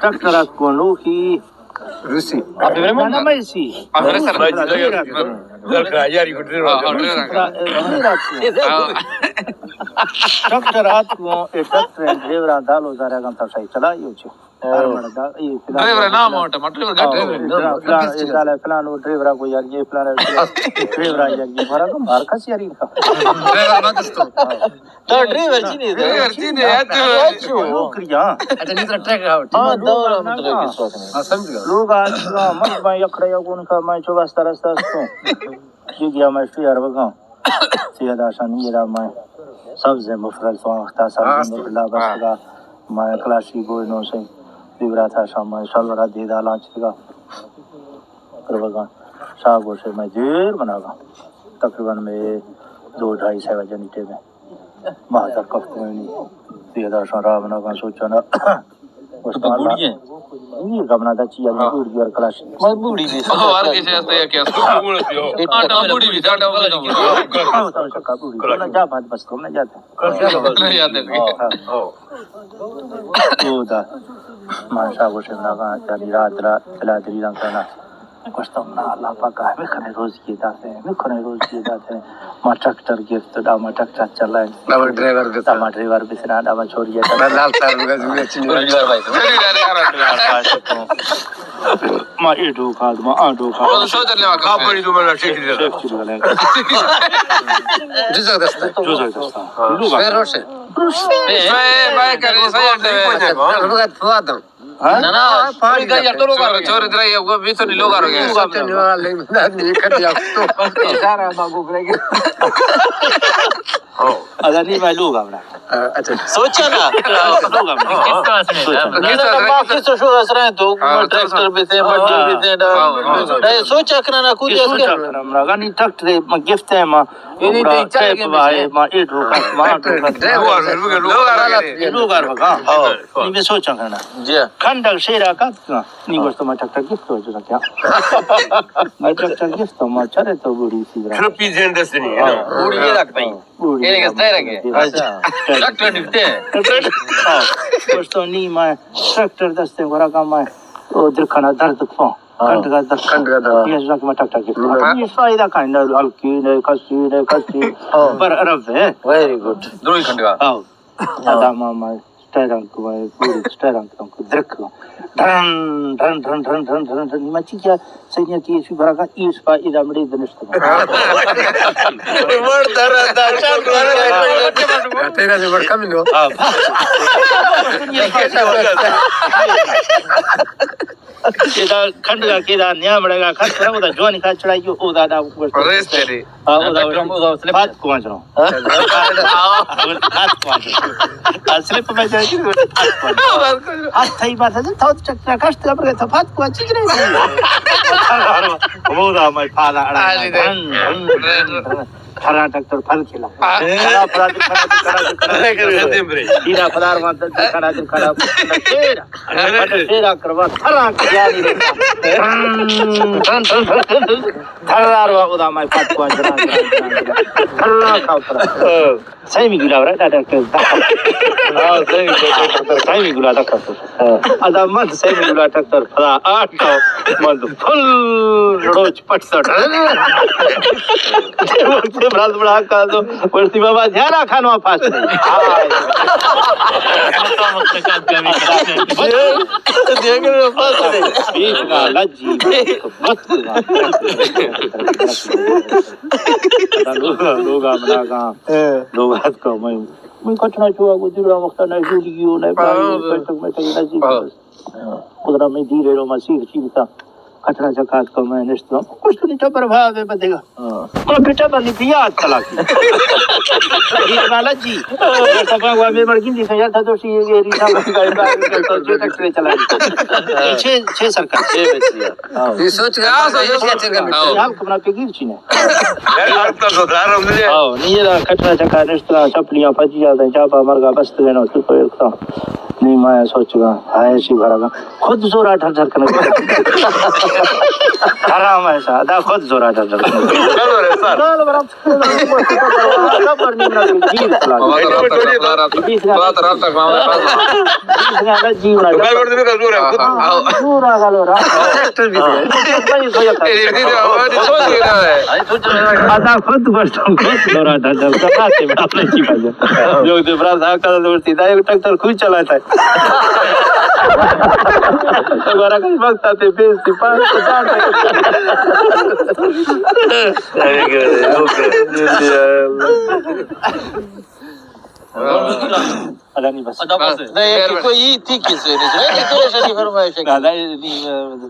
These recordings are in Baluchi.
ٹریکٹر اتکو نوکی۔ روسی۔ نہ، نہ، مئے سی۔ ڈرائیور اتکو۔ ٹریکٹر اتکو، اے ٹریکٹر ڈرائیور دالو زارا گن تا سائیکل آیو چے۔ ڈرائیور نام آٹا، ما ڈرائیور گٹ ڈرائیور۔ فلان، فلان، فلان، ڈرائیور کو یار یہ فلان، ڈرائیور یار یہ مارا تو مار کس یار ان کا۔ ڈرائیور نہ دستو۔ تو ڈرائیور چی نہیں؟ ڈرائیور چی نہیں، یا تو نوکری، ہاں۔ اچھا، نہیں تو ٹریک آؤٹ۔ ہاں، دور ہم تو کس وقت نہیں۔ ہاں، سمجھ گیا۔ لوگ آج کا مرد میں یکڑے یا کون کا میں چوباس طرح سے ہوں۔ یہ گیا میں شو یار بگا۔ سیدا شانی را میں سبز مفرل تو اختا سبز مفرل بس کا۔ میں کلاشی بوئے نو سے۔ دیورا تھا شام میں شلورا دیدا لانچ کا۔ پر بگا۔ شاہ گوشے میں دیر بنا گا۔ تقریباً میں دو ڈھائی سے بجے نیٹے میں۔ ما در کفت منی، تیدا شان را بنا کن سوچنا۔ بوڑی ہیں؟ یہ گمنا دا چیا، بوڑی اور کلاش۔ میں بوڑی بھی۔ ہاں، ہر کسی ہستا یا کیا؟ بوڑی بھی، آٹا بوڑی بھی، آٹا بوڑی بھی۔ ہاں، تو شکا بوڑی۔ تو نہ جا بات بس کو، نہ جاتا۔ نہ جاتا۔ ہاں۔ او دا۔ ماشا گوشے نہ، یعنی رات را، تلا دری رنگ کرنا۔ گوشتم، نا، اللہ پاک ءَ ہمے کنے روزی داتے، ہمے کنے روزی داتے۔ ما ٹریکٹر گپت، دا ما ٹریکٹر چلائیں۔ دا ما ڈرائیور بس۔ دا ما ڈرائیور بس نا، دا ما چھوڑی ہے۔ میں لال سال میں گزمی اچھی نہیں۔ ما اے ڈوکا، ما آ ڈوکا۔ او، سو چلنے والا۔ آپ بڑی تو میں شیخ چلو۔ جزاک دستا۔ جزاک دستا۔ ہاں۔ لوگا۔ میں روشن۔ میں، میں کرے، سو چلنے والا۔ ہاں؟ نہ، نہ، پانی کا یا تو لوگ آ رہے ہیں۔ چور ادھر ہی ہے، وہ بھی تو نہیں لوگ آ رہے ہیں۔ لوگ آ رہے ہیں۔ نہیں، کھڑے آپ تو۔ اشارہ ہے، بابو، بولے کہ۔ ادا نہیں، میں لوگ آ رہا۔ اچھا۔ سوچا نا۔ لوگ آ رہا۔ نہ، نہ، نہ، ما کس شو اسرائیں تو، ہاں، ٹریکٹر بھی تھے، مٹی بھی تھے، ہاں، ہاں۔ نہیں، سوچا کرنا نا، کچھ یہ سوچا کرنا، نہیں، ٹریکٹر ہے، میں گفٹ ہے، ما۔ یعنی ٹیپ ہے، ما ایڈ روکا، ما آٹھ روکا۔ لوگ آ رہے ہیں۔ لوگ آ رہے ہیں۔ ہاں۔ نہیں، میں سوچا کرنا۔ جی۔ کھنڈ شیرا کا، نہیں، گوشت ما ٹریکٹر گفت ہو جو کیا۔ ما ٹریکٹر گفت ہو، ما چرے تو بوڑی سی۔ ٹرپی زین دست نہیں ہے نا؟ ہاں۔ بوڑی یہ رکھتا ہی۔ بوڑی یہ رکھتا ہے۔ اچھا۔ ٹریکٹر گفتے ہیں۔ ہاں۔ گوشت نہیں، ما ٹریکٹر دستے گورا کا، ما او درکھنا درد کو۔ ہاں۔ کھنڈ کا درد۔ کھنڈ کا درد۔ یہ سنا کہ ما ٹریکٹر گفت۔ ہاں۔ یہ فائدہ کا ہے، نہ ہلکی، نہ کسی، نہ کسی۔ ہاں۔ پر عرب ہے۔ Very good. دروئی کھنڈ کا۔ ہاں۔ ادا ما، ما ٹائران کو، ما پوری ٹائران کو درک کو۔ ڈھن، ڈھن، ڈھن، ڈھن، ڈھن، ڈھن، ڈھن۔ ما چی کیا، سنیا کی اسی برا کا، اس پا ادا مڑی دنشت۔ مڑ در، در، شان، در۔ ٹائران سے بڑ کم نو۔ ہاں۔ ادا کھنڈ کا، کہ ادا نیا مڑے گا، کھنڈ کرا، ادا جوانی کا چڑھائی، ادا دا ریس کرے۔ ہاں، ادا، ادا سلپ۔ پات کو آنچ رہا۔ ہاں۔ پات کو آنچ رہا۔ ہاں، سلپ میں جائے گی، پات کو آنچ رہا۔ ہاتھ تھئی بات ہے، تھوت چکرا کشت، اب رہے تو پات کو آنچ رہے۔ وہ دا میں پالا اڑا۔ ہاں، جی، دے۔ ڈھن، ڈھن، ڈھن، ڈھن۔ کھرا ٹریکٹر پھل کھلا۔ ہاں۔ کھرا پھلا، کھرا، کھرا، کھرا۔ سیدھا پھلار وہاں تک کھرا، کھرا، کھرا۔ شیر۔ بٹ شیر آ کروا، کھرا کھرا۔ تھرار وا ادا مئے پد کو جنان، جنان، جنان، جنان۔ تھرار کا اترا۔ سیمی گلا ورا ڈاکٹر۔ ہاں، سیمی گلا ڈاکٹر۔ سیمی گلا ڈاکٹر۔ ادا من سیمی گلا ڈاکٹر پدا آٹھ کا من فل روچ پٹ سٹ۔ وقت برات بڑا کا تو ورتی بابا دھیانا کھانوا پاس نہیں۔ دیکھ رہے ہو، پاس نہیں۔ بیچ کا لجی۔ بس۔ لوگا، لوگا بنا کا۔ لوگ ہاتھ کا میں، میں کچھ نہ چھوا کو دل وقت نہ جڑ گیو، نہ بھائی، میں تک، میں تک نزدیک۔ خدا میں دیر ہے، میں سیر، سیر تھا۔ کھٹڑا چکات کو میں نشتوں۔ کچھ تو نہیں تو پربھاو ہے بدے گا۔ ہاں۔ میں بیٹا بنی پیا آج کلا کی۔ یہ والا جی۔ یہ سب وہ میں مر گئی، جی سیار تھا تو سی یہ ریسا بن گئی، تو جو تک سے چلا۔ چھ، چھ سرکار۔ چھ بچی ہے۔ ہاں۔ یہ سوچ گیا، یہ سوچ گیا۔ ہاں۔ ہم کمنا پہ گیر چینے۔ یار، آپ کا سدھار ہم نے۔ ہاں، نہیں یہ کھٹڑا چکا نشتوں، چپلیاں پجی آتے، چاپا مرگا بست دینا، تو کوئی رکھتا۔ نہیں، میں سوچ گا، ہائے سی بھرا گا۔ خود زورا ڈھر ڈھر کرنے۔ حرام ایسا، دا خود زورا ڈھر ڈھر کرنے۔ کال برابر۔ خبر نہیں، میرا جی چلا۔ تو رات تک، تو رات تک، تو رات تک، تو رات تک۔ جورا گلو رات۔ ایکٹر بھی ہے۔ ادا خود بس تم کو لورا دا، دا، دا، دا، دا، دا۔ جو دے برا سا کا، سیدھا ایک ٹریکٹر خود چلاتا ہے۔ تو برا کئی وقت آتے، بیس، پانچ، پچاس۔ نہیں، کہ کوئی تھی کسی نہیں سنا، کہ کوئی شری فرمائش ہے۔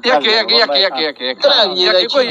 یک، یک، یک، یک، یک، یک۔ چلا، یہ یک، کوئی